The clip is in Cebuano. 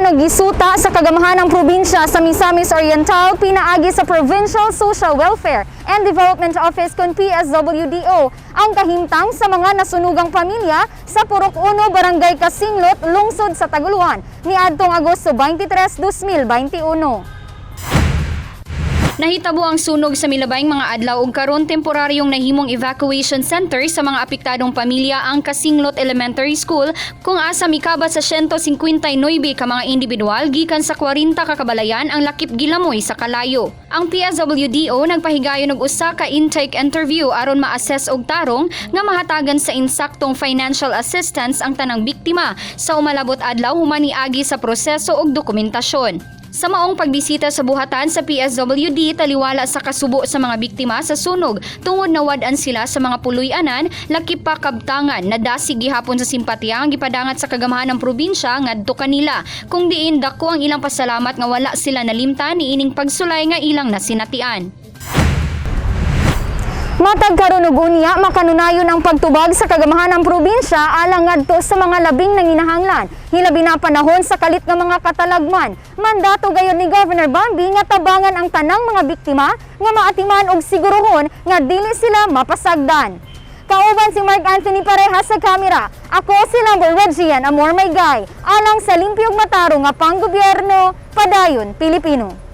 nga gisuta sa kagamahan ng probinsya sa Misamis Oriental pinaagi sa Provincial Social Welfare and Development Office kon PSWDO ang kahimtang sa mga nasunugang pamilya sa Purok 1, Barangay Kasinglot, lungsod sa Taguluan niadtong Agosto 23, 2021. Nahitabo ang sunog sa milabayng mga adlaw ug karon temporaryong nahimong evacuation center sa mga apektadong pamilya ang Kasinglot Elementary School, kung asa mikabat sa 159 ka mga individual gikan sa 40 ka kabalayan ang lakip gilamoy sa kalayo. Ang PSWDO nagpahigayon og usa ka intake interview aron ma-assess og tarong nga mahatagan sa insaktong financial assistance ang tanang biktima sa umalabot adlaw human niagi sa proseso og dokumentasyon. Sa maong pagbisita sa buhatan sa PSWD, taliwala sa kasubo sa mga biktima sa sunog tungod nawad-an sila sa mga puloy-anan, lakip pa kabtangan, nadasig gihapon sa simpatiya ang gipadangat sa kagamahan ng probinsya ngadto kanila, kung diin dako ang ilang pasalamat nga wala sila nalimtan niining pagsulay nga ilang nasinatian. Matag karon ug unya, makanunayon ang pagtubag sa kagamahan ng probinsya alang ngadto sa mga labing nanginahanglan, hilabi na panahon sa kalit nga mga katalagman. Mandato gayon ni Governor Bambi nga tabangan ang tanang mga biktima nga maatiman og siguruhon nga dili sila mapasagdan. Kauban si Mark Anthony Pareja sa kamera. Ako si Lambo Regian Amor Maygay. Alang sa limpyong matarong nga panggobyerno, padayon Pilipino.